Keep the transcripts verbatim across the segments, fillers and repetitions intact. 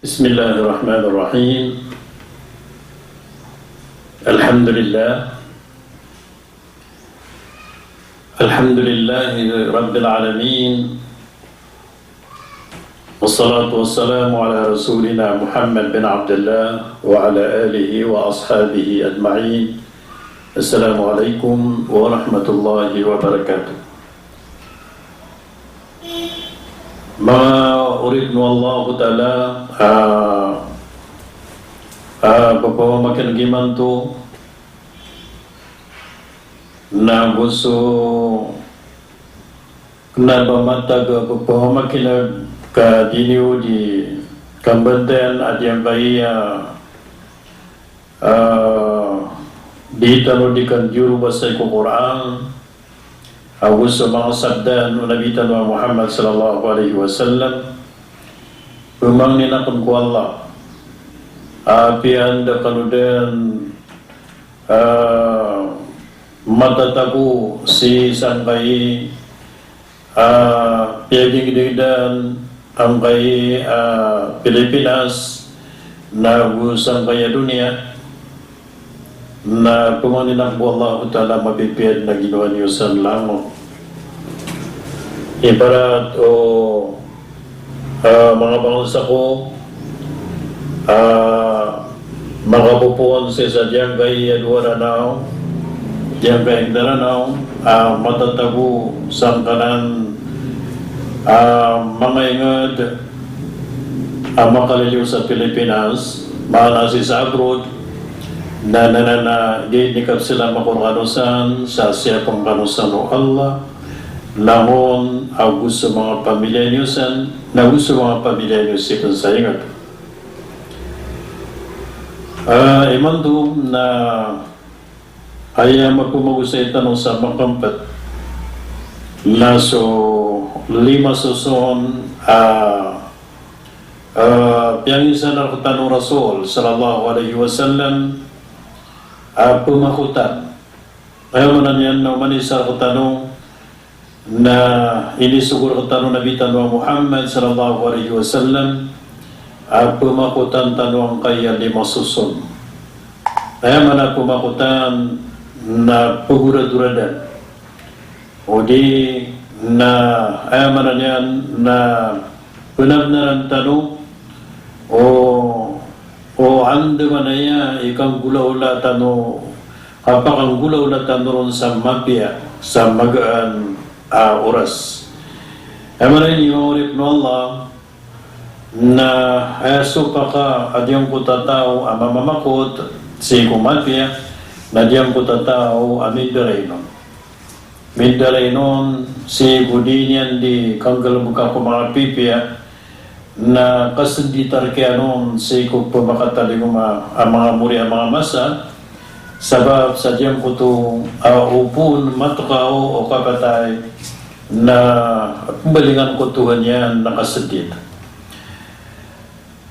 بسم الله الرحمن الرحيم. الحمد لله. الحمد لله رب العالمين. والصلاة والسلام على رسولنا محمد بن عبد الله وعلى آله وأصحابه أجمعين. السلام عليكم ورحمة الله وبركاته. Manga oripn o Allahu Ta'ala, ah, ah, pphamakin'g imanto, na go so kna ba matag a pphamakin'g ka di niyo di kambantayan a giyangkaya, ah, di tano di kandiyorobasay ko Qur'an, ago so manga sabda o Nabi tano a Muhammad sallallahu alaihi wasallam, pmangnin akn ko Allah a apiya anda kano dn, ah, matatago sii sangkai, ah, piyagingdingdan angkai, ah, Pilipinas, na go sangkai a doniya, na pmangnin akn ko Allahu Ta'ala a mapipiya dn a ginawa niyo san langon. Ibarat o, ah, manga bangsa ko, ah, makapopoon sii sa giyangkai a dowa Ranao, giyangkai a ingd a Ranao, ah, matatago sangkanan, ah, manga ingd a makaliliyo sa Pilipinas, maana sii sa abroad, na, na, na, na, di, di kapsila makorkano san sa siyapn kano san o Allah, langon ago so manga pamilya niyo san, na go so manga pamilya niyo sii pn sa ingd. Ah, imanto na aya mapmagosay tano sa makmpt na so lima soson a, ah, piyangisan rktano o Rasul sallallahu alaihi wasallam a pmakotan. Aya maana niyan na oman i isa rktano na inisogo rktano o Nabi tano a Muhammad sallallahu alaihi wasallam a pmakotan tano angkaya lima soson. Aya maana pmakotan na pgoradoradan. Odi na aya maana niyan na pnabnaran tano o, o andamanaya i kanggolawla tano, kapakanggolawla tano ron sa mapiya, sa magaan a oras. Aya maana niyan, manga oripn o Allah, na aya sopaka a giyangkoto a taw a mamamakot sii ko mapiya, na giyangkoto a taw a mindarainon. Mindarainon sii ko di niyan di kanggalbka ko manga pipiya, na kasndit a rk iyan on sii ko pmakatalingoma a manga mori a manga masa, sabap sa giyangkoto a opon matkaw o kapatay na pmbalingan ko Tohan iyan na kasndit.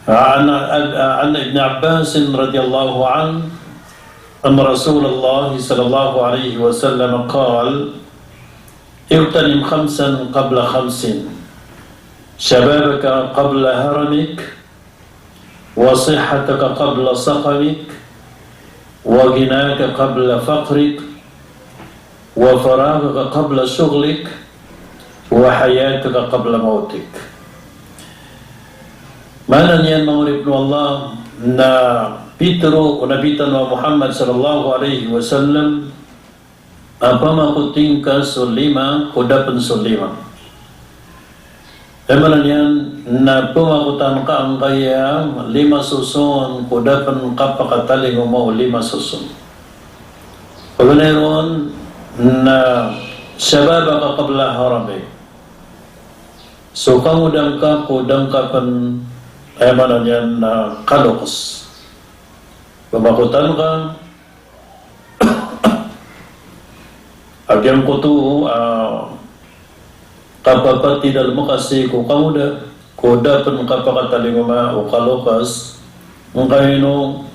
عن، عن، عن ابن عباس رضي الله عنه أن رسول الله صلى الله عليه وسلم قال: اغتنم خمسا قبل خمس، شبابك قبل هرمك، وصحتك قبل سقمك، وغناك قبل فقرك، وفراغك قبل شغلك، وحياتك قبل موتك. Maana niyan, manga oripn o Allah, na pitharo o Nabi tano a Muhammad sallallahu alaihi wasallam a pamakoti ngka so lima ko da pn so lima. Aya maana niyan na pamakotan ka angkaya lima soson ko da pn kapakatalingoma o lima soson. Paganay ron na shababaka qabla haramik. So kangodaan ka ko da ngka pn, aya maana niyan na kaloks. Pamakotan ka a giyangkoto a kapapatidalm ka sii ko kangoda, ko da pn kapakatalingoma o kaloks, ngkaino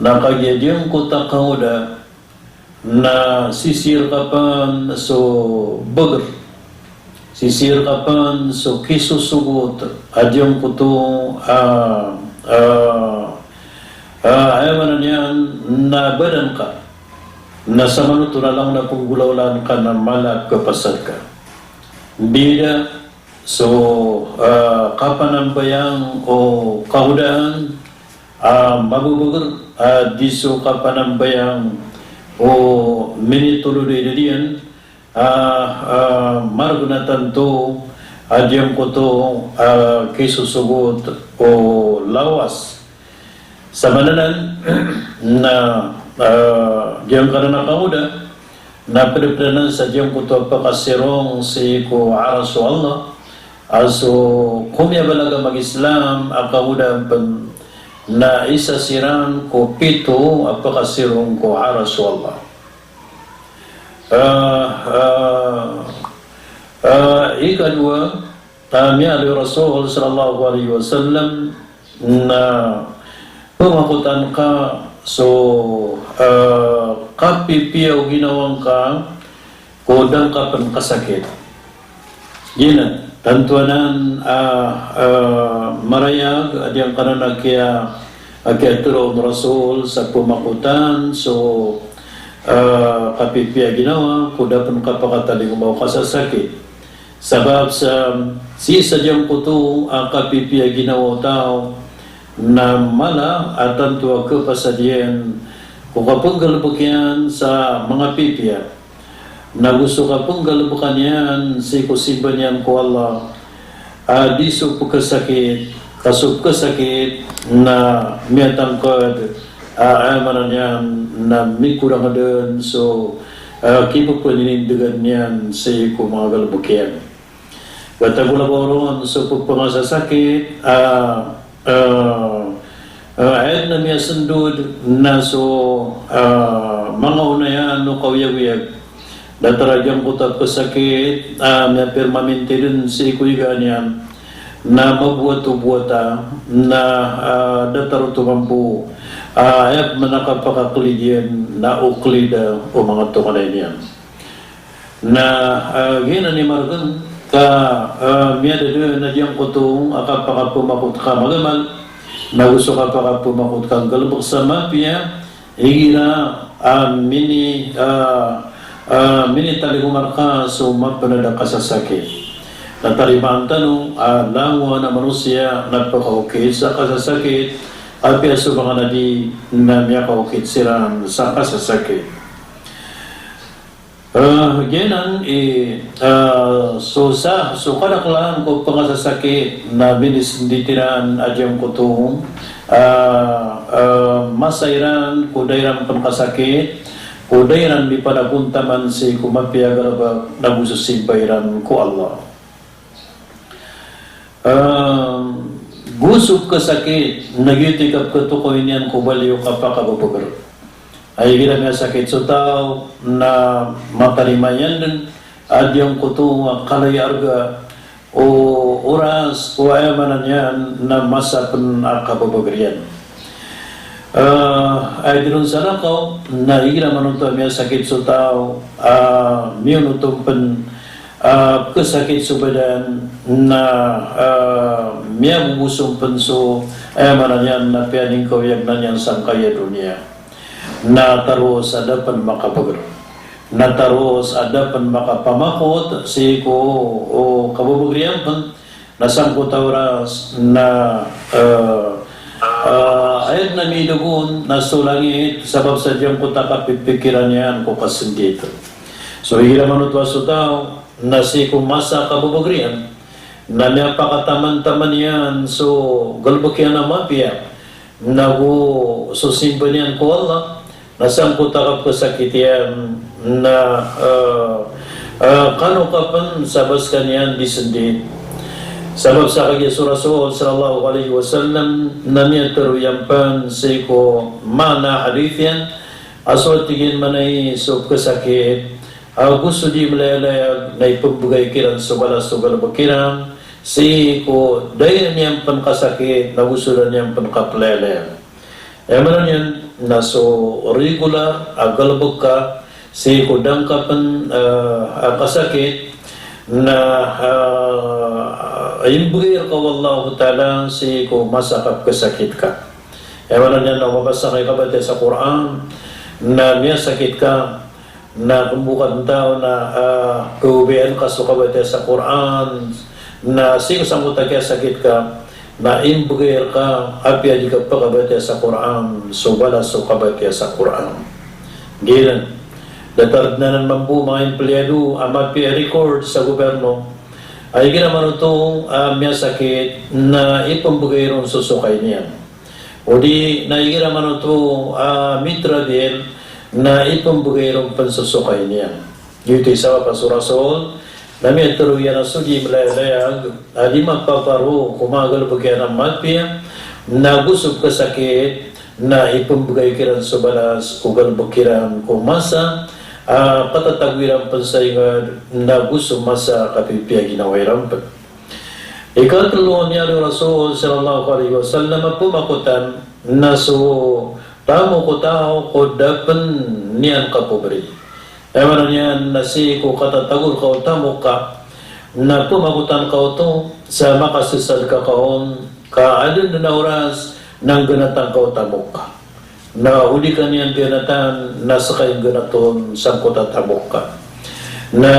na kagiya giyangkoto a kangoda na sisii rka pn so bagr, sisii rka pn so kisosogot a giyangkoto a ah, ah, aya maana niyan na badan ka, na samanoto na langon a penggolawlaan ka na mala a kapasad ka. Mbida so, ah, kapanambayang o kagodaan a mabebeger, ah, di so kapanambayang o minitolod a idad iyan, ah, ah, margen a tanto a giyangkoto a kisosogot o lawas. Sa maana nan na, ah, giyangkanan a kagoda na ped-, ped anan sa giyangkoto a pekasirong sii ko Aras o Allah. A so komiyabalag a mag-Islam a kagoda pen na isa siran ko pito a pekasirong ko Aras o Allah. Ah, ah, ah, ikadowa, ah, miyaaloy o Rasul sallallahu alaihi wasallam na pemakotan ka so, ah, kapipiya o ginawa ngka ko da ngka pen kasakit. Giyanan, tanto anan, ah, ah, marayag a giyangkanan a kiya, a kiyatero o Rasul sa pemakotan so, ah, kapipiya ginawa ko da pen kapakatalingoma o kasasakit. Sabap sa sii sa giyangkoto a kapipiya ginawa o taw na mala a tanto a kapasad iyan ko kapenggalebek iyan sa manga pipiya. Na go so kapenggalebek iyan sii ko simba niyan ko Allah a di so pekasakit, ka so pekasakit na miyatangked a, aya maana niyan na mikorang den so, ah, kipepenindegan iyan sii ko manga galebek iyan. Bata gola ba oron so pepengasasakit, ah, ah, ah, aya den a miyasendod na so, ah, manga onayaan o kaoyagoyag. Datar a giyangkoto a pekasakit, ah, miyapirmaminti den sii ko igaan iyan na mabowat o bowata, na, ah, datar oto mambo, ah, aya pen a kapakakelid iyan na okelid o manga tonganay niyan. Na, ah, giyanan i margen ka, ah, miyada den a giyangkoto a kapakapemakot ka magamal, na go so kapakapemakot ka nggalebek sa mapiya, igira a mini, ah, ah, minitalingoma reka so mapenad a kasasakit. Na tarimaan tano a langowan a manosiya na pekaokit sa kasasakit, apiya so manga nabi na miyakaokit siran sa kasasakit. Ah, giyanan i, ah, so sa, so kadaklan ko pengasasakit na minisendit iran a giyangkoto, ah, ah, masa iran ko da iran pen kasakit, ko da iran mipanagontaman sii ko mapiya a galebek na go so simba iran ko Allah. Em, go so pekasakit na giyoto i kapekatokawi niyan ko bali o kapakabebeger. Ay igira miyasakit so taw na matarima iyan den a giyangkoto a kala i arga o oras o, aya maana niyan na masa pen a kabebeger iyan. Eh, ay di ron salakaw na igira manoto a miyasakit so taw, ah, miyonot on pen, ah, pekasakit so badan na, ah, miyabobos on pen so, aya maana niyan na piyaningkaoyagna niyan sangkai a doniya. Na taros a da pen makabeger. Na taros a da pen makapamakot sii ko, o, kabebeger iyan pen na sangkoto a oras na, eh, eh, aya den a miidagon na so langit, sabap sa giyangkoto a kapipikiran iyan ko kasendit. So igira manoto a so taw na sii ko masa a kabebeger iyan na miyapakatamantaman iyan so galebek iyan a mapiya, na go so simba niyan ko Allah, na sangkoto a kapekasakit iyan na, eh, eh, kano ka pen sa ba sekaniyan di sendit. Sabap sa kagiya so Rasul sallallahu alaihi wasallam na miyatero iyan pen sii ko maana a hadith iyan a so tig iyan manay so pekasakit, a go so di melayalayag na ipembegay kiran so balas o galebek iran sii ko da iran iyan pen kasakit, na go so da niyan pen kapelayalayag. Aya maana niyan na so regular a galebek ka sii ko da ngka pen, eh, a kasakit na, eh, imbgay rka o Allahu Ta'ala sii ko masa a kapkhasakit ka. Aya maana niyan na o mapasang i kabatiya sa Qur'an na miyasakit ka, na kmbokan taw na, ah, phaobayaan ka so kabatiya sa Qur'an, na sii ko sangkoto a kiyasakit ka, na imbgay rka apiya di ka pkabatiya sa Qur'an so balas o kabatiya sa Qur'an. Giyanan. Datar dn anan mambo manga empleyado a mapiya i-record sa gobyerno a igira man oto a miyasakit na ipmbgay ron so sokay niyan. Odi na igira man oto a mitrabil na ipmbgay ron pn so sokay niyan. Giyoto i sabap a so Rasul na miyatharo iyan a so di mlayalayag a di mapaparo ko manga galbk iyan a mapiya, na go so pkhasakit na ipmbgay kiran so balas o galbk iran ko masa a katatago iran pn sa ingd, na go so masa a kapipiya ginawa iran pn. Ikatlo a miyaaloy o Rasul sallallahu alaihi wasallam a pmakotan na so tamok o taw ko da pn niyan kapobri. Aya maana niyan na sii ko katatago rka o tamok ka, na pmakotan ka oto sa makasasad ka kaon, ka adn dn a oras na nggnatan ka o tamok ka. Na o di ka niyan gnatan, na ska i nggnat on sangkoto a tamok ka. Na,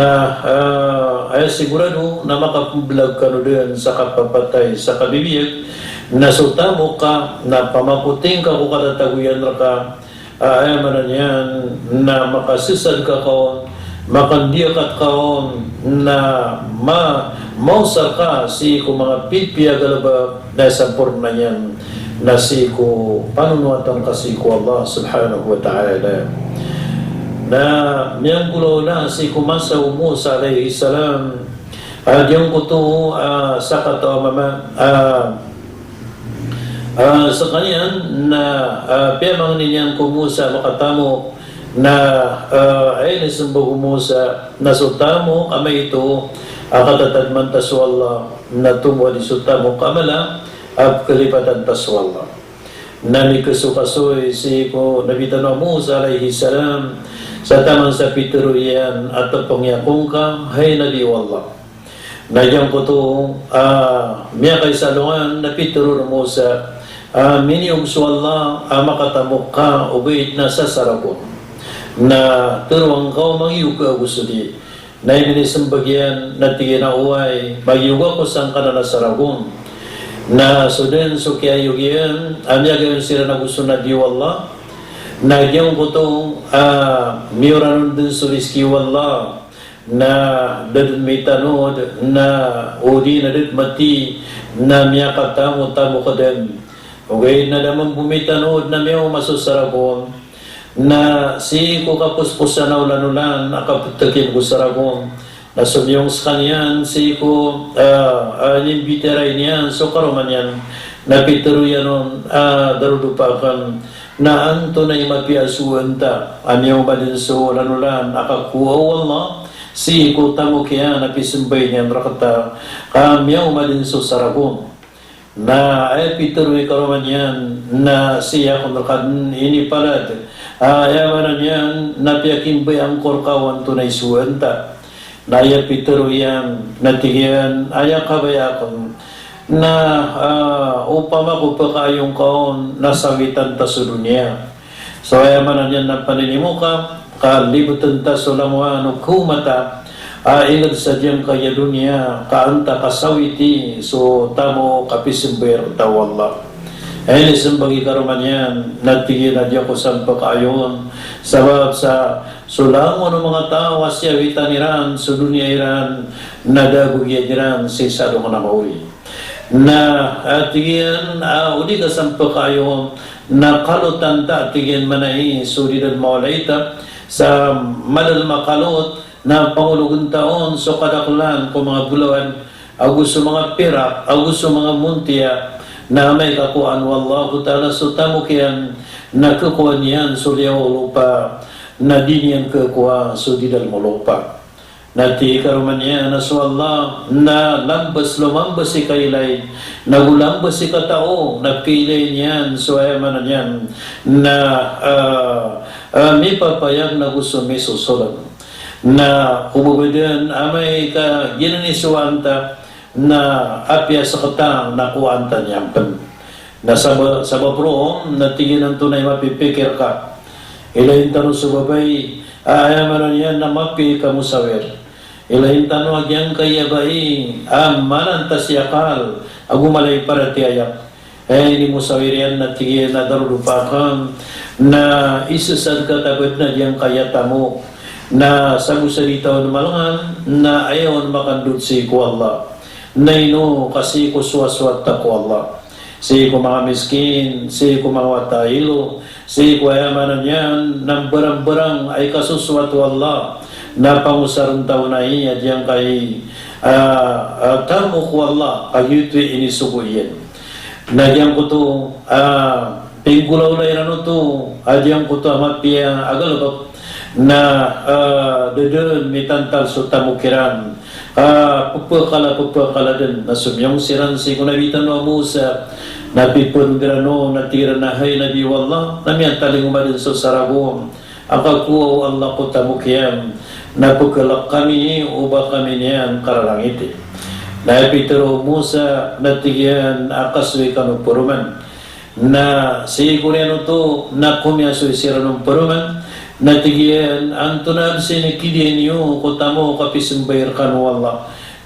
ah, aya sigurado na makapmblag kano dn sa kapapatay, sa kabibiyag, na so tamok ka, na pamakoting ka ko katatago iyan rka, ah, aya maana niyan na makasasad ka kaon, makandiyakat kaon, na ma-, maosar ka sii ko manga pipiya a galbk, na samporna iyan na sii ko panonoatan ka sii ko Allah subhanahu wa ta'ala. Na miyanggolawla sii ko masa o Musa alayhis salam, ah, giyangkoto, ah, sakataw a mama, ah, ah, skaniyan na, ah, piyamangni niyan ko Musa a makatamok, na, ah, aya inismbag o Musa na so tamok a maito a katatadman ta so Allah, na tomo a di so tamok a mala a pkhalipatan ta so Allah. Na mikasokasoy sii ko Nabi tano a Musa alayhis salam sa taman sa pitharo iyan a tpngi ako ngka, hay Nabi o Allah. Na giyangkoto, ah, miyakaisa alongan na pitharo o Musa a miniyog so Allah a makatamok ka ogaid na sasarag on. Na tharoang ka o magiyog ka ago so di. Na aya inismbag iyan na tig iyan a oway, magiyog ako sangkanan a sarag on. Na so dn so kiyayog iyan a miyagayon siran ago so Nabi o Allah. Na giyangkoto, ah, miyoran on dn so rizki o Allah. Na da dn mitanod, na o di na da dn mati, na miyakatamok-tamok dn. Ogaid na da mambo mitanod na miyaoma so sarag on. Na sii ko kaposposan a olan-olan a kapthakin ko sarag on. Na somiyong skaniyan sii ko, ah, ah, inimbitiyarai niyan so karoma niyan. Na pitharo iyan on, ah, darodopa akn, na antonaa i mapiya a sowaan ta a miyaoma dn so olan-olan a kakowa o Allah sii ko tamok iyan a pisambayang iyan rkta, ka miyaoma dn so sarag on. Na aya pitharo i karoma niyan na sii akn rka dn inipalad, ah, aya maana niyan na piyakimbayaan ko rka o antonaa i sowaan ta. Na aya pitharo iyan na tig iyan, aya kabaya akn na, ah, opama ko pkaayon ka on na sawitan ta so doniya. So aya maana niyan na paninimo ka, ka libotn ta so langowan o kawma ta, ah, ingd sa giyangkaya doniya, ka an ta kasawiti so tamok a pisambayang ta o Allah. Aya inismbag i karoma niyan na tig iyan a di ako san pkaayon, sabap sa so langon o manga taw a siyawitan iran so doniya iran, na da ago giya iran sii sa alongan a maori. Na, ah, tig iyan, ah, o di ka san pkaayon, na kalotan ta, tig iyan, manay so di dn mawalay ta sa madalm a kalot, na pangologn ta on so kadaklan ko manga bolawan, ago so manga pirak, ago so manga montiya, na amay ka kowaan o Allahu Ta'ala so tamok iyan, na khakowa niyan so liyawaw o lopa, na di niyan khakowa so di dalm o lopa. Na tig i karoma niyan a so Allah na lambas, lomambas i kailay, na go lambas i katao, na pkhailay niyan so aya maana niyan na, ah, ah, mipapayag na go so misosolan. Na o ba dn amay ka giyanan i sowaan ta, na apiya sekta na kowaan ta niyan pen. Na saba-, sabap roo na tig iyan antonaa i mapipikir ka. Ilay tano so babay a, aya maana niyan na mapiya i kamosawir. Ilay tano a giyangkaya bai a manantas i akal ago mala i paratiyaya. Aya inimosawir iyan na tig iyan a darodopa akn na isasad ka ta bed na giyangkaya tamok na sagosa di taw on malengan na aya on makandod sii ko Allah. Na ino ka sii ko sowasowat ta ko Allah, sii ko manga miskin, sii ko manga wata a ilo, sii ko aya maana niyan na mbarangbarang a ikasosowat o Allah, na pangosaren taw on a giyangkai a, a, tamok o Allah, a giyoto i inisogo iyan. Na giyangkoto a pinggolawla iran oto a giyangkoto a mapiya a galebek na, a, da den mitantal so tamok iran a pepekala, pepekala den. Na somiyong siran sii ko Nabi tano a Musa, na piperon iran on, na tig iran a hay Nabi o Allah, na miyatalingoma den so saragon a kakowa o Allah ko tamok iyan, na pekelek kami o ba kami niyan kararangiti. Na aya pitharo o Musa na tig iyan a kasoy kano peroman. Na sii ko oriyan oto na komiyasoy siran on peroman, na tig iyan, antonaa bes i kidiya niyo ko tamok a pisembayay rekano o Allah?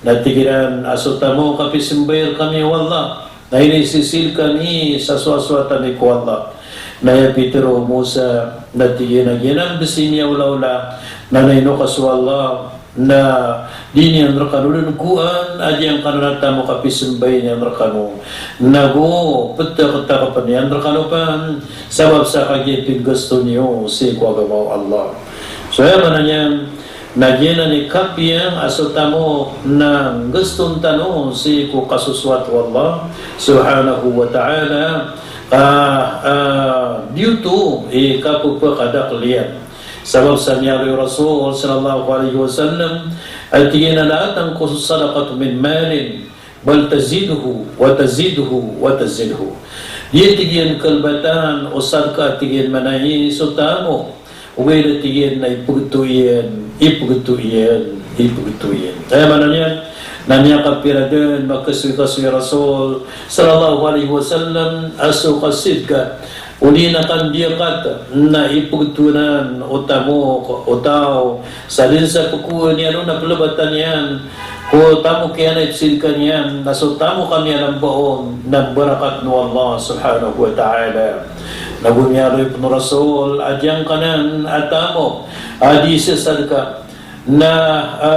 Na tig iran a so tamok a pisembayay rekami o Allah na inisesid kami sa sowasowat ami ko Allah. Na aya pitharo o Musa na tig iyan a giyanan bes i miyaolaola, na ino ka so Allah na di niyan rekano den kowaan a giyangkanan a tamok a pisembayay niyan rekano, na go peteketakepen iyan rekano pen sabap sa kagiya pinggasto niyo sii ko agama o Allah. So aya maana niyan na giyanan i kapiya a so tamok na nggaston tano sii ko kasosowat o Allah subhanahu wa ta'ala, a, a, giyoto i kapepekadakel iyan. Sabap sa miyaaloy o Rasul sallallahu alaihi wasallam a tig iyan a la tanqusu sadaqatu min malin bal taziduhu wa taziduhu wa taziduhu. Di, tig iyan, kalbatan o sadaka, tig iyan, manaya so tamok, ogaid, tig iyan, na ipegeto iyan, ipegeto iyan, ipegeto iyan. Aya maana niyan na miyakapira den, makasoy-kasoy o Rasul sallallahu alaihi wasallam a so kasidka, odi na kandiyakat na ipegeto anan o tamok o taw sa den sa pekowaan iyan on na pelebatan iyan ko tamok iyan a ipesidka niyan, na so tamok a miyalamba on na barakat o Allah subhanahu wa ta'ala. Na go miyaaloy pen o Rasul a giyangkanan a tamok a di sesadka na, a,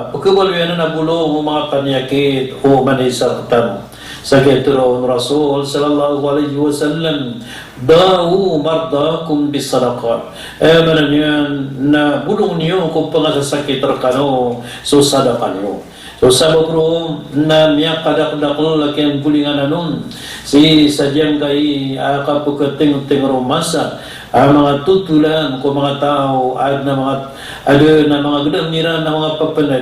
pekebaloy anan a bolong o manga paniyakit o manay sa rektano. Sa kiyatero on o Rasul sallallahu alaihi wasallam, "Dawu mardakum bis sadaqah." Aya maana niyan na bolong niyo ko pengasasakit rekano so sadaka niyo. So sabap roo na miyakadakdakel a kiyanggolingan anon sii sa giyangkai a kapeketengteng o masa a manga totolan ko manga taw, aden a manga, aden a manga gedam iran a manga pepened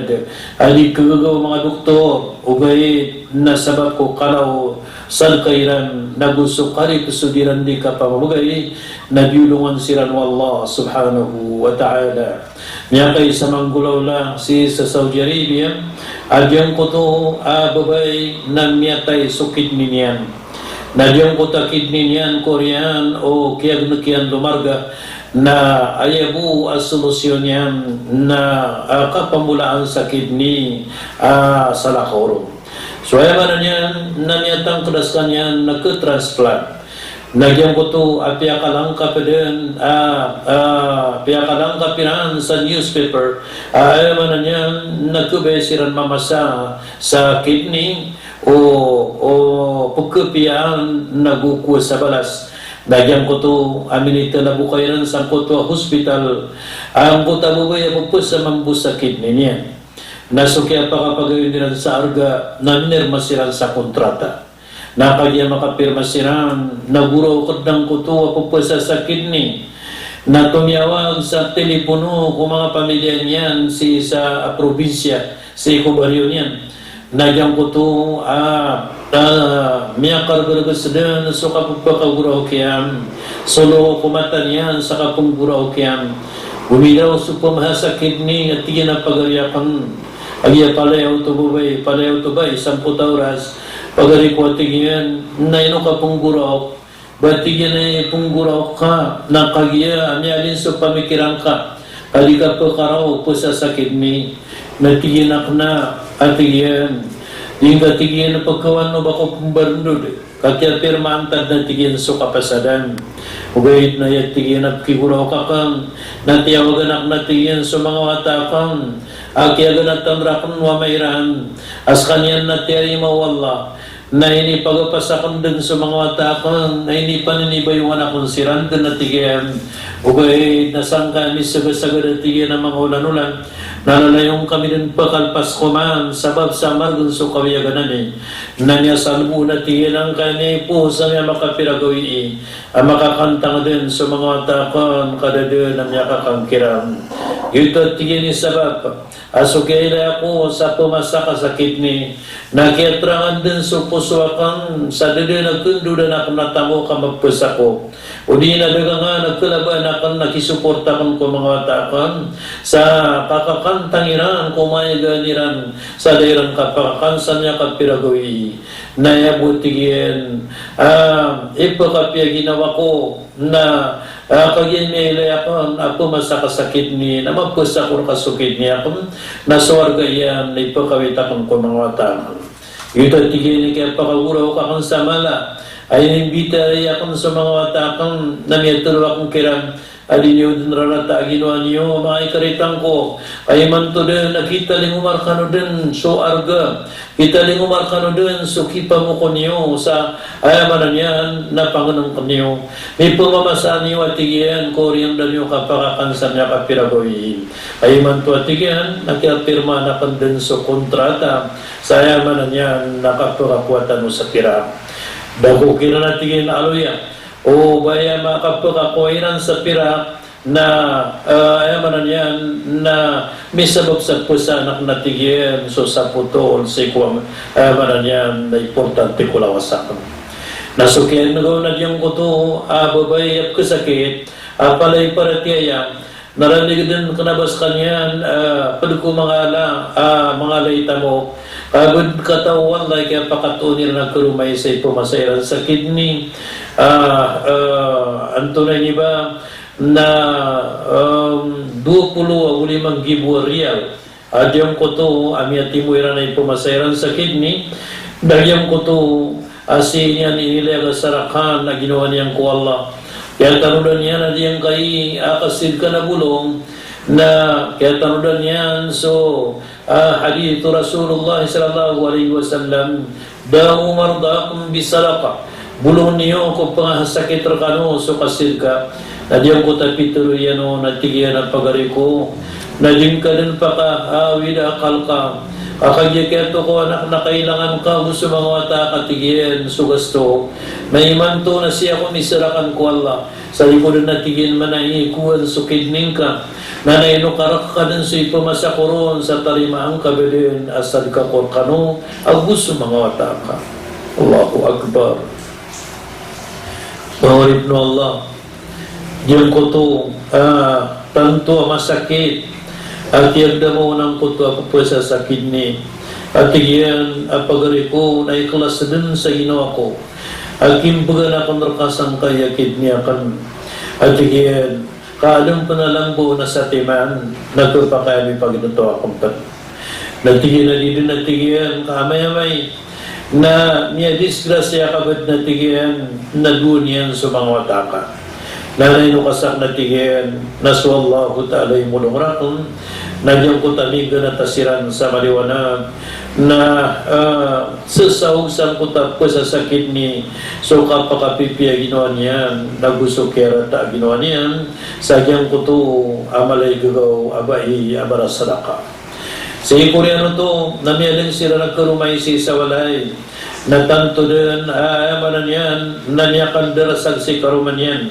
a di kegagaw o manga doktor, ogaid na sabap ko kala o sadaka iran na go so karipesod iran di kapamamegay na biolongan siran o Allah subhanahu wa ta'ala. Miyakaisa a manggolawla sii sa Saudi Arabia a giyangkoto a babay na miyatay so kidney niyan. Na giyangkoto a kidney niyan ko oriyan o kiyagnek iyan lomarga, na aya bo a solusyon iyan na, a, kapamolaan sa kidney a salakaw ron. So aya maana niyan na miyatangked a sekaniyan na ke-transplant. Na giyangkoto a piyakalangkap den, a, a, piyakalangkap iran sa newspaper a aya maana niyan na kebaya siran mamasa sa kidney o, o pekepiyaan na go kowa sa balas. Na giyangkoto a minitala bo ka iran sangkoto a hospital angkoto a babay a pepesa mambo sa kidney niyan. Na so kiyapakapagayon iran sa arga na minirma siran sa kontrata. Na kagiya makapirma siran na goraok den angkoto a pepesa sa kidney. Na tomiyawag sa telepono ko manga pamilya niyan sii sa, a, probinsiya, sii ko baryo niyan. Na giyangkoto a, a, miyakargerges den so kapepakagoraok iyan, so look o mata niyan sa kapenggoraok iyan. Gomidaw so pemaha sa kidney a tig iyan a pagari aken. Kagiya palaya oto babay, palaya oto bai, sampota oras, pagari ko a tig iyan, na ino ka pnggoraok, ba tig iyan a pnggoraok ka, na kagiya a miyalin so pamikiran ka, a di ka pkaraw, psasakit ni, na tig iyan a kna, a tig iyan, di ngka tig iyan pkawan o ba ko pmbarndod. Ka kiyapirmaan ta dn a tig iyan so kapasadan. Ogaid na aya tig iyan a pkigoraok akn, na tiyawagan akn a tig iyan so manga wata akn, a kiyaganatan rakn o ama iran, a skaniyan na tiyarima o Allah, na inipagapas akn dn so manga wata akn, na inipaninibayongan akn siran dn a tig iyan. Ogaid na sangkai a misagasagad a tig iyan a manga olan-olan, na lalayon kami dn pkalpas ko man, sabap sa margn so kawiyagan ami. Na miyasalbo na tig iyan angkaya miyaipoon sa miyamakapira gawii, a makakantang dn so manga wata akn, ka da dn a miyakakangkiran. Giyoto a tig iyan i sabap a so kiyailay ako sa pmasa ka sa kidney, na kiyatrangan dn so poso akn, sa da dn a kndodan akn a tamok a mapasa ko. O di na da gangkanan a kalabaan akn a kisuporta akn ko manga wata akn, sa kakakantang iran ko mayagan iran, sa da iran kapakakan sa miyakapira gawii. Na aya bo tig iyan, ah, ipakapiya ginawa ko, na, ah, kagiya miyailay akn a pmasa ka sa kidney, na mapasa ko rka so kidney akn, na so warga iyan na ipakawit akn ko manga wata akn. Giyoto a tig iyan i kiyapakagoraok akn sa mala a inimbitiyara akn so manga wata akn, na miyatlo akn kiran a di niyo dn rarata a ginawa niyo, manga ikaritang ko. Ka imanto dn a kitalingoma rkano dn so arga, kitalingoma rkano dn so kipamoko niyo sa aya maana niyan na pangnngkn iyo. Mipmamasa niyo a tig iyan ko oriyan da niyo kapakakan sa miyakapira gawii. Ka imanto a tig iyan na kiyapirmaan akn dn so kontrata, sa aya maana niyan na kapakakowa tano sa pirak. Da ko kiran a tig iyan a loya o ba aya makapakakowa iran sa pirak, na, eh, aya maana niyan na misabap sa psaan akn a tig iyan so sapotol sii ko, aya maana niyan na importante ko lawas akn. Na so kiyan'gaw na giyangkoto a babay a pkhasakit a palaya paratiyaya, na ralig dn kna ba skaniyan, eh, pd ko manga ala, ah, manga ala i tamok, ka bd kataw o Allah i kiyapakatoon iran a karoma i sa ipmasa iran sa kidney, ah, eh, antonaa ini ba, na, em, dowa polo ago lima nggibo a riyal. A giyangkoto a miyatimo iran a ipmasa iran sa kidney, na giyangkoto a sii niyan inilay a kasarakan a ginawa niyan ko Allah. Kiyatanodan iyan a giyangkai a kasidka na bolong, na kiyatanodan iyan so, ah, hadith o Rasulullah sallallahu alaihi wasallam, "Da'u mardakum bis-sadaqah." Bolong niyo ko pangahasakit rkano so kasidka. Na giyangkoto a pitharo iyan on a tig iyan a pagari ko, na di ngka dn pakaawida akal ka. Ka kagiya kiyatokawan akn a kailangan ka ago so manga wata ka, tig iyan, so gasto. Na imanto na sii ako misarakan ko Allah. Sa di ko dn a tig iyan manai kowan so kidney ngka. Na ino ka rk ka dn so ipmasa ko ron sa tarimaan ka ba dn a sadka ko rkano ago so manga wata ka. Allahu Akbar. Manga oripn o Allah, giyangkoto, ah, tanto a masakit a kiyagdamaw angkoto a pphasa sa kidney. A tig iyan a pagari ko na ikhlas dn sa ginawa ko a kimbgan akn rka sangkai a kidney akn. A tig iyan, ka adn pn a lambo na satiman, na khapakay a mipaginto akn pn. Na tig iyan a di dn a tig iyan ka amay-amay na miyadisgrasya ka ba dn a tig iyan na dowa niyan so manga wata ka. Na ino ka sakn a tig iyan na so Allahu Ta'ala i molong rakn, na giyangkoto a miganata siran sa maliwanag, na, ah, sasawg sangkoto a pphasa sa kidney so kapakapipiya ginawa niyan, na go so kiyarata a ginawa niyan sa giyangkoto a mala i gagaw a bai a marasadaka. Sii ko oriyan oto na miyalin siran a karoma i sii sa walay, na tanto dn a, aya maana niyan na miyakandarasag sii karoma niyan.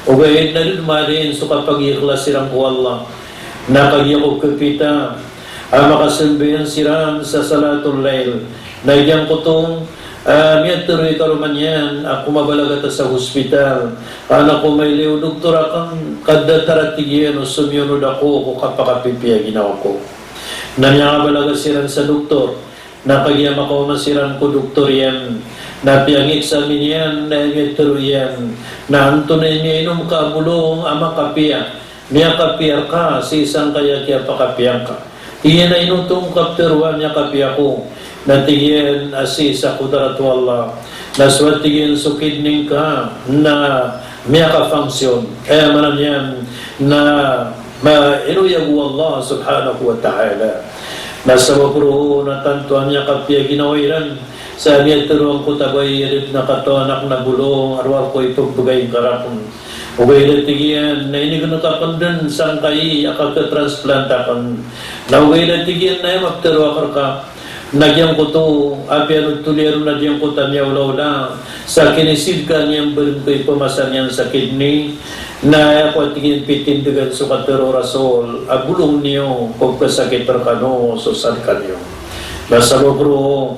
Ogaid na da dn malin so kapagikhlas siran ko Allah. Na kagiya ko kapita a makasambayang siran sa salatul layl, na giyangkoto a miyatharo i karoma niyan a komabalaga ta sa hospital, ka na komailay o doktor akn, ka datar a tig iyan o somiyonod ako ko kapakapipiya ginawa ko. Na miyakabalaga siran sa doktor, na kagiya makaoma siran ko doktor iyan, na piyang-examine iyan, na miyatharo iyan, na antonaa i miyainom ka a bolong a makapiya, miyakapiya rka sii sangkaya kiyapakapiya ngka. Tig iyan a ino oto ngka ptharoa a miyakapiya ako? Na tig iyan a sii sa kodrat o Allah. Na so, tig iyan, so kidney ngka na miyaka-function. Aya maana niyan na ma-, iroyag o Allah subhanahu wa ta'ala. Na sabap roo na tanto a miyakapiya ginawa iran. Sa miyatharo angkoto a bai a da dn a katawan akn a bolong a rowar ko ipmbgay ngka rakn. Ogaid a tig iyan na inign ka pn dn sangkai a kakha-transplant akn. Na ogaid a tig iyan na aya maptharo akn rka na giyangkoto a piyanotol iyan on na giyangkoto a miyaolaola sa kinisid ka niyan bn ko ipmasa niyan sa kidney. Na aya ko a tig iyan pitindgan so katharo o Rasul a bolong niyo ko pkhasakit rkano so sadka niyo. Na sabap roo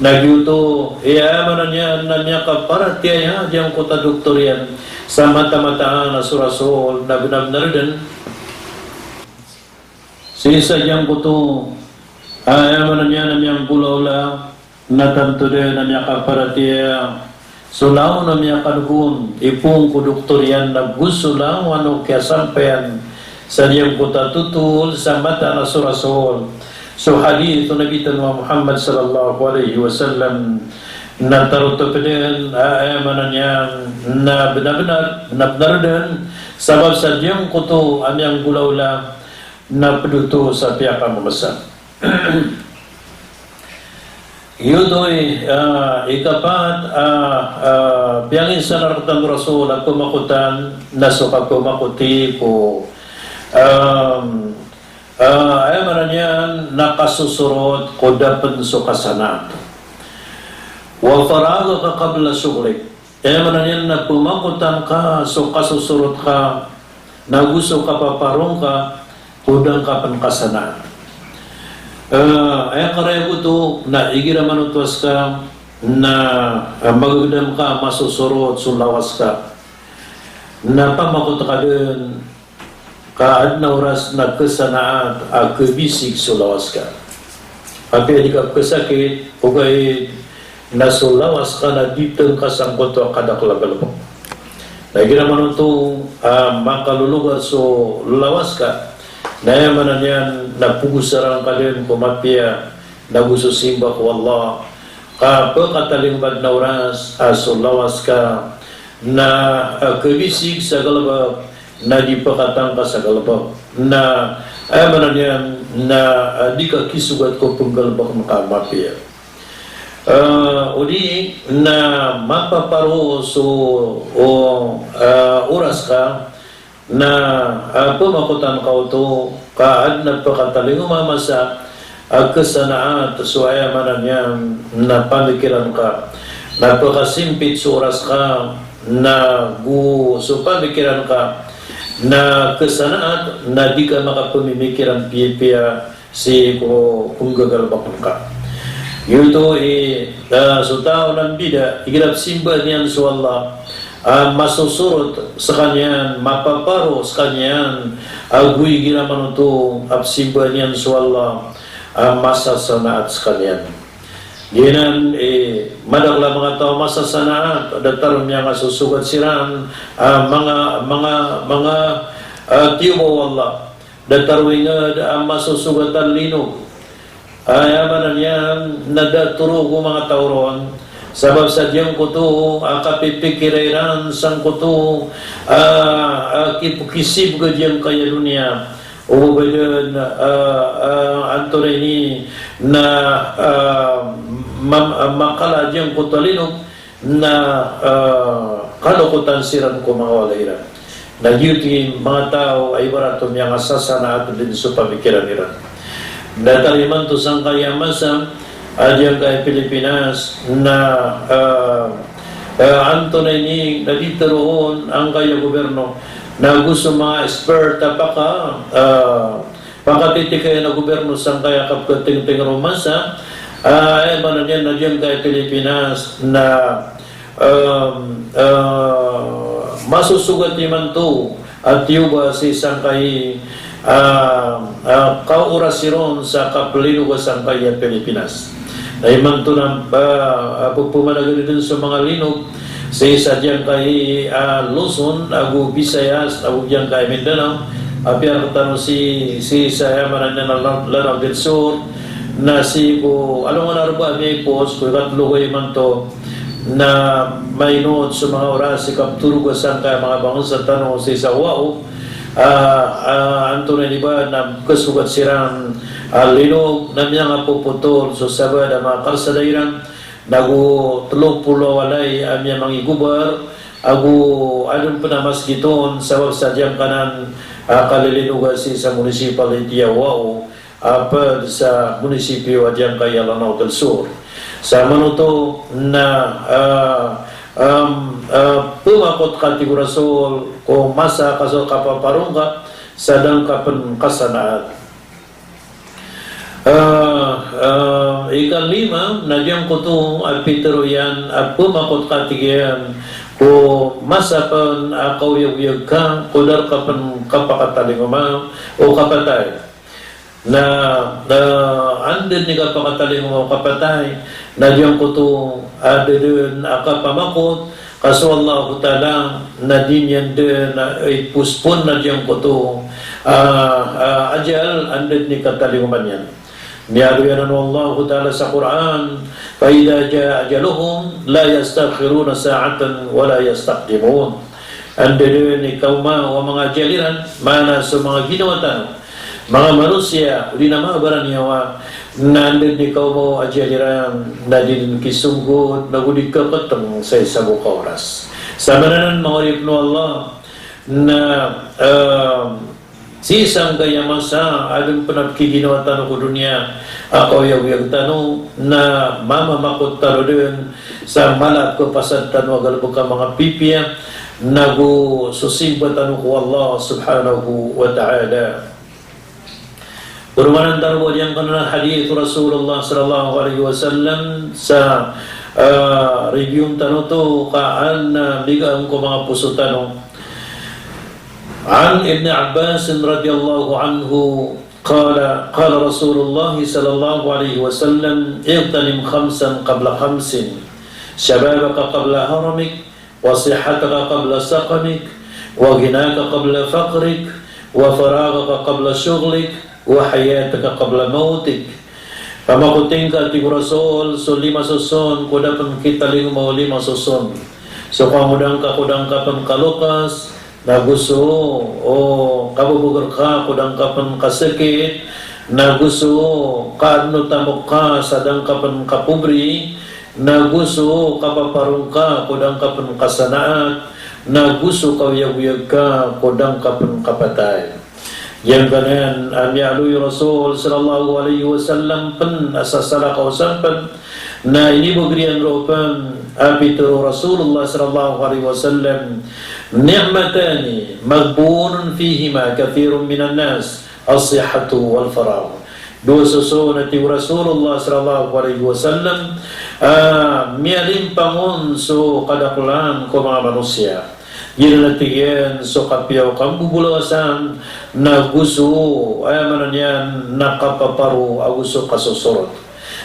na giyoto, aya maana niyan na miyakaparatiyaya giyangkoto a doktor iyan sa mata-mataan a so Rasul na bnar-bnar dn. Sii sa giyangkoto, aya maana niyan na miyanggolaola, na tanto dn a miyakaparatiyaya so langon a miyakan'g on i poon ko doktor iyan na go so langon o kiyasampayan sa giyangkoto a thotol sa mataan a so Rasul. So hadith o Nabi tano a Muhammad sallallahu alaihi wasallam, na tarotop dn a, aya maana niyan na bnar-bnar, bnar-bnar dn, sabap sa giyangkoto a miyanggolaola na pd oto sa piyakamamasa. Giyoto i, ah, ikapat, ah, ah, piyanginsan rktano o Rasul a pmakotan na so kapmakoti ko, um, ah, aya maana niyan na kasosorot ko da pn so kasanaat. Wa faraghaka qabla shughlik. Aya maana niyan na pmakotan ka so kasosorot ka, na go so kapaparo ngka ko da ngka pn kasanaat. Eh, aya karayag oto na igira manoto a ska na, eh, magagdam ka a masosorot so lawas ka, na pamakot ka dn ka adn a oras na khasanaat a khabisig so lawas ka. Apiya di ka pkhasakit, ogaid na so lawas ka na di tngka sangkoto a kadakl a galbk. Na igira manoto a makalologar so lawas ka, na aya maana niyan na pgosaran ka dn ko mapiya, na go so simba ko Allah, ka pkhatalingoma adn a oras a so lawas ka na, ah, khabisig sa galbk, na di pkhatangka sa galbk, na, ah, aya maana niyan na, ah, di ka khisogat ko pnggalbkn ka a mapiya. Ah, odi na mapaparo so, o, ah, oras ka, na, ah, pmakotan ka oto, ka adn a pkhatalingoma a masa a khasanaat so, aya maana niyan na pamikiran ka, na pkhasimpit so oras ka, na go so pamikiran ka na khasanaat, na di ka makapmimikiran piyapiya sii ko pnggagalbkn ka. Giyoto i, ah, so taw na mbida, igira pzimba niyan so Allah, ah, masosorot skaniyan, mapaparo skaniyan, ago igira manoto a pzimba niyan so Allah, ah, masasanaat skaniyan. Giyanan i madakl a manga taw a masasanaat, datar o miyangasosogat siran, ah, manga, manga, manga, ah, tiyoba o Allah. Datar o ingd a masosogat a linog. Aya maana niyan na da torogo manga taw ron. Sabap sa giyangkoto a kapipikira iran sangkoto a, a kipkisib ka giyangkaya doniya. O ba dn, a, a, antonaa ini na, a, mam-, a, makala giyangkoto a linog. Na, ah, kalokotan siran ko manga walay iran. Na giyoto i manga taw a ibarat o miyangasasanaat dn so pamikiran iran. Datar imanto sangkaya masa a giyangkaya Pilipinas na, ah, ah, antonaa ini na di tharoon angkaya gobyerno na go so manga expert a paka, ah, pakatitikayan a gobyerno sangkaya kapkatengteng ron masa, ah, aya maana niyan na giyangkaya Pilipinas na, em, eh, masosogat imanto a tiyoba sii sangkai ah, ah, kaorasi ron sa kaplinoga sangkaya Pilipinas. Na imanto na, ah, ah, pphmanagadn so manga linog sii sa giyangkai, ah, Luzon ago Visayas ago giyangkai Mindanao, apiya rktano sii, sii sa aya maana niyan na Lanao del Sur, na sii ko alongan a rba a miyaipos ko ikatlo ko imanto, na mainot so manga oras i kaptoroga sangkaya manga bangsa tano sii sa Oahu, ah, ah, antonaa ini ba na kasogat siran a linog na miyangapopotol so sabaad a manga karsada iran, nago tlo polo a walay a miyamangigobar, ago adn pn a masgit on sabap sa giyangkanan a kalilinoga sii sa municipality a Oahu, a pd sa munisipyo a giyangkaya Lanao del Sur. Sa manoto na, ah, um, ah, pmakot ka tig o Rasul ko masa ka so kapaparongka sa da ngka pn kasanaat. Ah, ah, ikalima na giyangkoto a pitharo iyan a pmakot ka tig iyan ko masa pn a kaoyagoyag ka ko da rka pn kapakatalingoma o kapatay. Na, na anda dn i kapakatalingoma o kapatay, na giyangkoto a da dn a kapamakot, ka so Allahu Ta'ala na di niyan dn a i-postpone na giyangkoto, ah, ah, ajal, anda dn i katalingoma niyan. Miyaaloy anan o Allahu Ta'ala sa Qur'an, "Fa idha jaa ajaluhum la yasta'khiruna sa'atan wa la yastaqdimun." Anda dn i kaoma o manga ajal iran, maana so manga ginawa tano, manga manosiya, odi na manga baraniyawa, na anda dn i kaoma o ajal iran, na di dn kisonggot, nago di kakateng sa isa bo ka oras. Sa maana nan manga oripn o Allah, na, ah, sii sangkaya masa a adn pn a pkhiginawa tano ko doniya a kaoyagoyag tano, na mamamakot tano dn sa mala a kapasad tano a galbk a manga pipiya, nago so simba tano ko Allah subhanahu wa ta'ala. Poromanan tano bo giyangkanan a hadith o Rasulullah sallallahu alaihi wasallam sa, ah, review tano oto ka an, ah, bigaan ko manga poso tano. An Ibn Abbas radhiyallahu anhu qala, qala Rasulullah sallallahu alaihi wasallam, "Ightanim khamsan qabla khamsin, shababaka qabla haramik, wa sihhataka qabla saqamik, wa ghinaka qabla faqrik, wa faraghaka qabla shughlik, wa hayataka qabla mautik." Pamakoting ka, tig o Rasul, so lima soson ko da pn kitalingoma o lima soson. So kangodang ka ko da ngka pn kalokas, nago so, o, kababagr ka ko da ngka pn kasakit, nago so kaadn o tamok ka sa da ngka pn kapobri, nago so kapaparongka ko da ngka pn kasanaat, nago so kaoyagoyag ka ko da ngka pn kapatay. Giyangkanan a miyaaloy o Rasul sallallahu alaihi wasallam pn a sasalakaw san pn, na inibagr iyan roo pn a pitharo o Rasulullah sallallahu alaihi wasallam, "Ni'matani maghbunun fihima kathirun minan nas, as-sihhatu wal faragh." Dowa soson, a tig o Rasulullah sallallahu alaihi wasallam, a miyalimpang on so kadaklan ko manga manosiya. Giyanan a tig iyan so kapiya o kambobolawasan, nago so, aya maana niyan na kapaparo ago so kasosorot.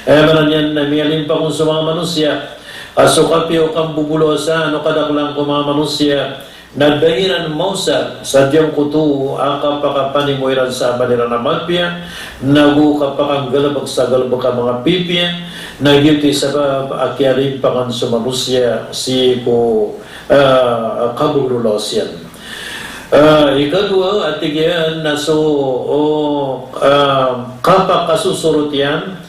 Aya maana niyan na miyalimpang on so manga manosiya a so kapiya o kambobolawasan o kadaklan ko manga manosiya, na da iran maosar sa giyangkoto a kapakapanimo iran sa amal iran a mapiya, nago kapakanggalbk sa galbk a manga pipiya, na giyoto i sabap a kiyalimpangan so manosiya sii ko, ah, kabobolawas iyan. Ah, ikadowa, a tig iyan na so, o, ah, kapakasosorot iyan,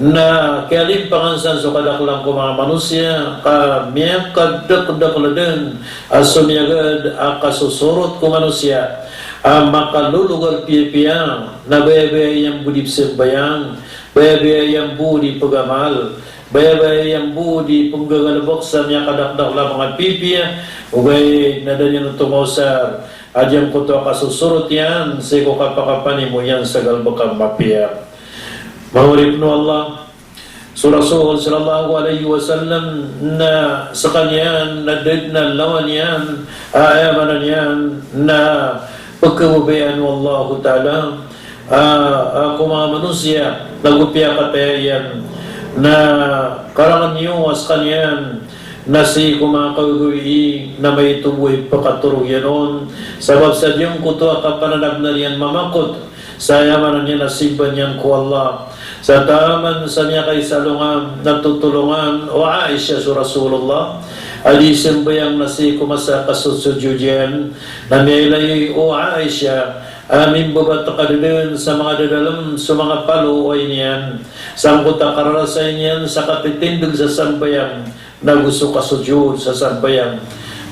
na kiyalimpangan san so kadaklan ko manga manosiya, ka miyakadakdakl dn a so miyagad a kasosorot ko manosiya a makalologar piyapiya, na bayabaya iyan bo di pzambayang, bayabaya iyan bo di pgamal, bayabaya iyan bo di pnggagalbk sa miyakadakdakl a manga pipiya, ogaid na da niyan oto maosar a giyangkoto a kasosorot iyan sii ko kapakapanimo iyan sa galbk a mapiya. Manga oripn o Allah, so Rasul sallallahu alaihi wasallam na skaniyan na da dn a lawan iyan, a, aya maana niyan na, pkhababayaan o Allahu Ta'ala, ah, ah, ko manga manosiya, na go piyakataya iyan, na karangn iyo a skaniyan, na sii ko manga kagagawii, na maito bo i pkhatoro iyan on, sabap sa giyangkoto a kapananabnar iyan mamakot, sa aya maana niyan na simba niyan ko Allah. Sa taman sa miyakaisalongan, na totolongan o Aisha so Rasulullah a dii sambayang na sii ko masa a kasosojod iyan, na miyailay o Aisha a mimbabatka dn sa manga dadalm so manga palo o ainiyan, sangkoto a kararasay niyan sa katitindg sa sambayang, na go so kasojod sa sambayang.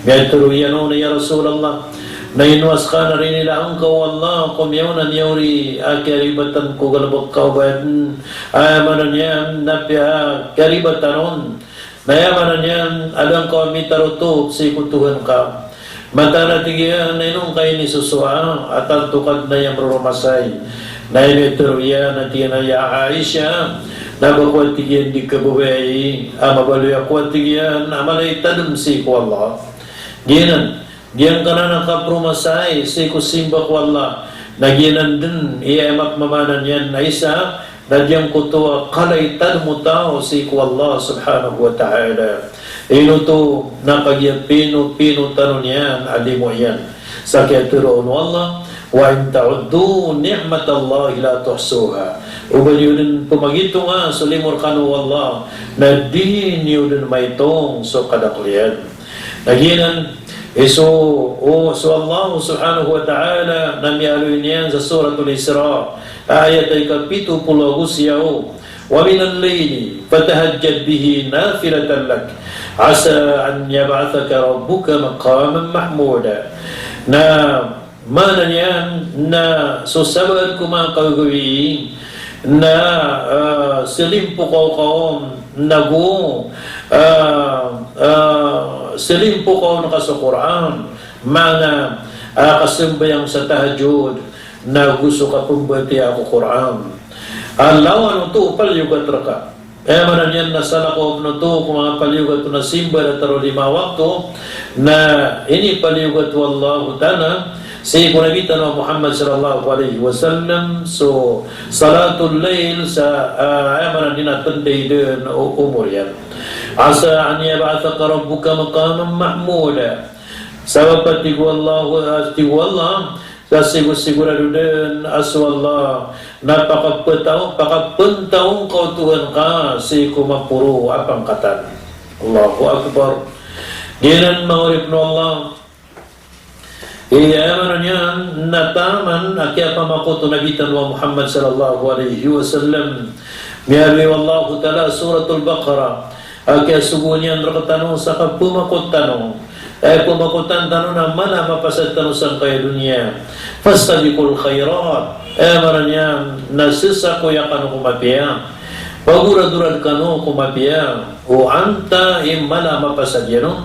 Miyatharo iyan on a, "Ya Rasulullah, na ino a ska na rinilaan ka o Allah ko miyaona miyaori a kiyaribatan ko galbk ka o ba adn a aya maana niyan na piyakiyaribatan on, na aya maana niyan a da ngka mitarotop sii ko Tohan ka?" Mataan a tig iyan a ino ngka inisosowa a tanto ka dn a aya mroromasay. Na aya miyatharo iyan a tig iyan a, "Ya Aisha, na ba ko a tig iyan di kababayai a mabaloy ako a tig iyan a mala i tadm sii ko Allah." Giyanan, giyangkanan a kapromasay sii ko simba ko Allah. Na giyanan dn i aya mapmamaana niyan a isa na giyangkoto a kala i tadm o taw sii ko Allah subhanahu wa ta'ala. Ino oto? Na kagiya pinopino tano niyan a limo iyan. Sa kiyatharoa on o Allah, "Wa in ta'uddu ni'matallahi la tuhsuha." O ba niyo dn pmagitonga so limo rkano o Allah, na di niyo dn maitong so kadakl iyan. Na giyanan i so, o, so Allah subhanahu wa ta'ala na miyaaloy niyan sa Suratul Isra, ayat a ikapito polo ago siyaw, "Wa minal layli fatahajjad bihi nafilatan lak, asa an yab'athaka rabbuka maqaman mahmuda." Na maana niyan na so sabaad ko manga kagagawii na, ah, salimpok ka on, na go, ah, ah, salimpok ka on ka so Qur'an, maana, ah, kasambayang sa tahajjud, na go so kapmbatiyaa ko Qur'an. A lawan oto o paliyogat rka. Aya maana niyan na salakaw pn oto ko manga paliyogat on a simba datar o lima wakto, na inipaliyogat o Allahu Ta'ala sii ko Nabi tano a Muhammad sallallahu alaihi wasallam so salatul layl sa, ah, aya maana niyan na tnday dn o omor iyan. "Asa an yab'athaka rabbuka maqaman mahmuda." Sabap a tig o Allah, ah, tig o Allah, sa sigo-sigorado dn a so Allah na pakaptaw, pakapntaw ngka o Tohan ka sii ko maporo a pangkatan. Allahu Akbar. Giyanan manga oripn o Allah. Aya maana niyan na taman a kiyapamakot o Nabi tano a Muhammad sallallahu alaihi wasallam. Miyaaloy o Allahu Ta'ala Suratul Baqarah a kiyasogo niyan rktano sa kapmakot tano. Aya pmakotan tano na mala a mapasad tano sangkaya doniya. "Fastabiqul khairat." Aya maana niyan na sasakoya kano ko mapiya. Pagoradorad kano ko mapiya. O antaa i mala a mapasad iyan on,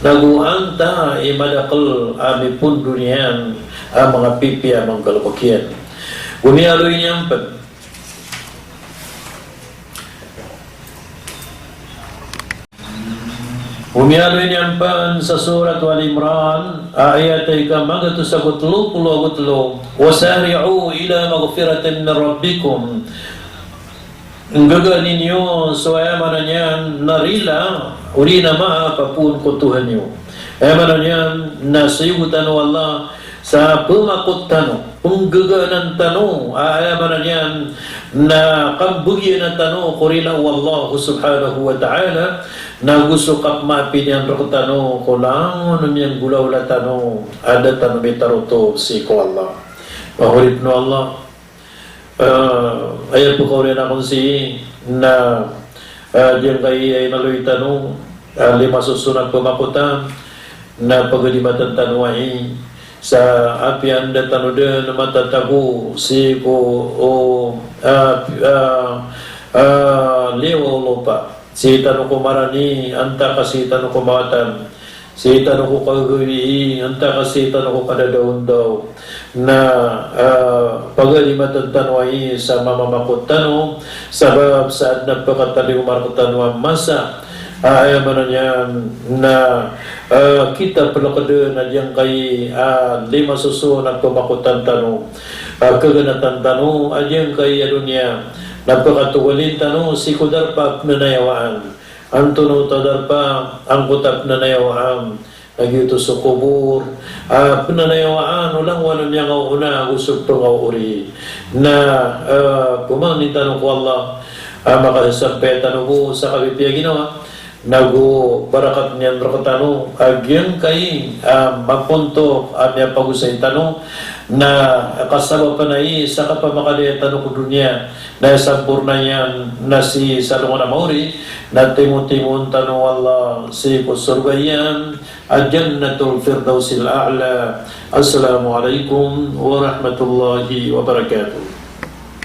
na go antaa i madakl a mipondo niyan a manga pipiya a manggalbk iyan. Go miyaaloy niyan pn Go miyaaloy niyan pn sa Surat Al Imran, a ayat a ika magatos ago tlo polo ago tlo, "Wasari'u ila maghfiratin min rabbikum." Nggagaan iyo so aya maana niyan na rila, odi na maap a poon ko Tohan iyo. Aya maana niyan na soyogotan o Allah sa pmakot tano, pnggagaan tano, a aya maana niyan na kambagian tano ko rila o Allah subhanahu wa ta'ala, na go so kapmaapi niyan rktano ko langon o miyanggolawla tano a da tano mitarotop sii ko Allah. Manga oripn o Allah, eh, aya pkaoriyan akn sii na, eh, giyangkai a inaloy tano, eh, lima soson a pmakotan, na pagadimatn tano ai sa apiya anda tano dn matatago sii ko, o, ah, ah, ah, liyawaw o lopa. Sii tano ko marani, antaa ka sii tano ko mawatan. Sii tano ko kagawii, antaa ka sii tano ko kadadaondaw. Na, ah, pagadimatn tano ai sa mamamakot tano, sabap sa adn a pkataliyo marktano a masa A, aya maana niyan na, a, kita pelekeden a giyangkai a lima soson a pemakotan tano, a, kegenatan tano a giyangkai a doniya, na pekatogalin tano sii ko darpa a penanayawaan. Antonaa oto a darpa angkoto a penanayawaan? Na giyoto so kobor. A, penanayawaan o langowan a miyangaoona ago so pengaoori. Na, a, pemangnin tano ko Allah a makasampay tano bo sa kapipiya ginawa. Nago barakat niyan rektano a giyangkai a mapontok a miyapagosay tano, na kasabapan ai sa kapamakadaya tano ko doniya, na samporna iyan na sii sa alongan a maori, na timotimoon tano o Allah sii ko sorga iyan a Jannatul Firdausil A'la. Assalamu alaikum warahmatullahi wabarakatuh.